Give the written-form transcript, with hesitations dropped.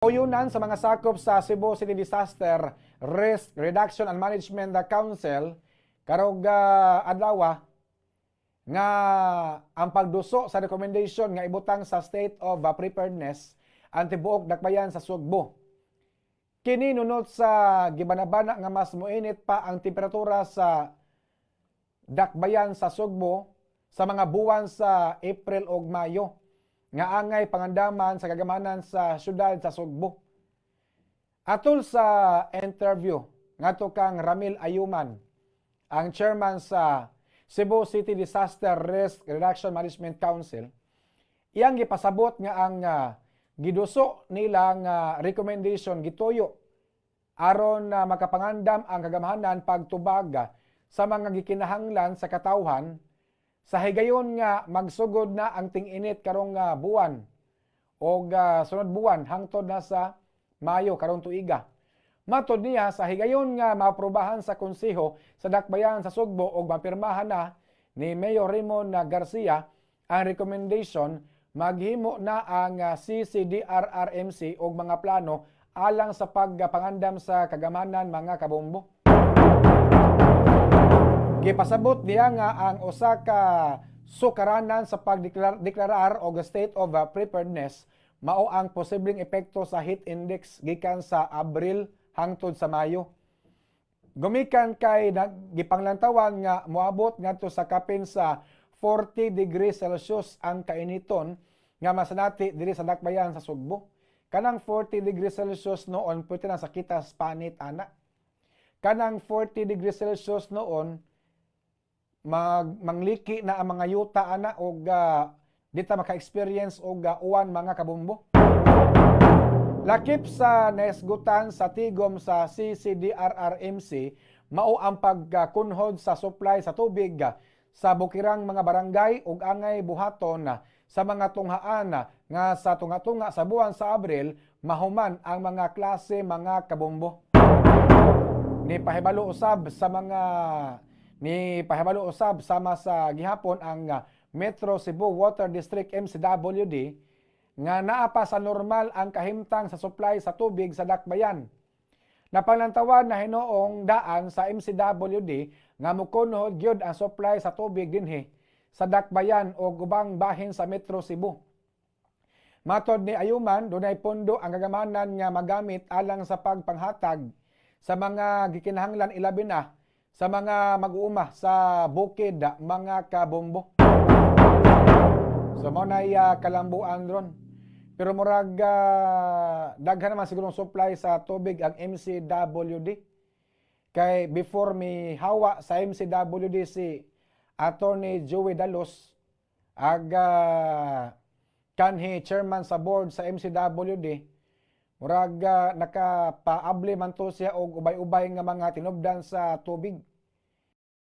Uyunan sa mga sakop sa Cebu City Disaster Risk Reduction and Management Council karong adlaw nga ang pagduso sa recommendation nga ibutang sa state of preparedness ang tibuok dakbayan sa Sugbo. Kini nunot sa gibanabana nga mas moinit pa ang temperatura sa dakbayan sa Sugbo sa mga buwan sa April ug Mayo nga angay pangandaman sa kagamanan sa syudad sa Sugbo. Atol sa interview ngadto kang Ramil Ayuman, ang chairman sa Cebu City Disaster Risk Reduction Management Council, iyang gipasabot nga ang giduso nila nga recommendation gituyo aron na makapangandam ang kagamhanan pagtubag sa mga gikinahanglan sa katawhan sa higayon nga magsugod na ang ting-init karong buwan o sunod buwan hangtod na sa Mayo karong tuiga. Matod niya, sa higayon nga maaprubahan sa konseho sa dakbayan sa Sugbo og mapirmahan na ni Mayor Raymond Garcia ang recommendation, maghimo na ang CCDRRMC og mga plano alang sa pagpangandam sa kagamanan, mga kabombo. Gipasabot niya nga ang usa ka sukaranan sa pagdeklarar og state of preparedness mao ang posibleng epekto sa heat index gikan sa Abril hangtod sa Mayo. Gumikan kay gipanglantawan nga moabot ngadto sa kapin sa 40 degrees Celsius ang kainiton nga masanati diri sa dakbayan sa Sugbo. Kanang 40 degrees Celsius noon, pwede na sakita sa panit ana. Kanang 40 degrees Celsius noon, mangliki na ang mga yuta ana og di ta maka-experience og uwan, mga kabombo. Lakip sa naisgutan sa tigom sa CCDRRMC mao ang pagkunhod sa supply sa tubig sa bukirang mga barangay ug angay buhaton sa mga tunghaan nga sa tunga-tunga sa buwan sa Abril mahuman ang mga klase, mga kabombo. Ni pahibalo usab sama sa gihapon ang Metro Cebu Water District, MCWD, nga naa pa sa normal ang kahimtang sa supply sa tubig sa dakbayan. Napanglantawan na hinuong daan sa MCWD nga mukunhod gyud ang supply sa tubig dinhi sa dakbayan o ubang bahin sa Metro Cebu. Matod ni Ayuman, dunay pondo ang kagamanan nga magamit alang sa pagpanghatag sa mga gikinahanglan, ilabi na sa mga mag-uuma sa bukid, mga kabombo. So mao na kalambuan ron. Pero murag daghan naman siguro supply sa tubig ang MCWD. Kay before mi hawa sa MCWD si Attorney Joey Dalos ag kanhi chairman sa board sa MCWD, murag nakapaabli man to siya og ubay-ubay nga mga tinubdan sa tubig.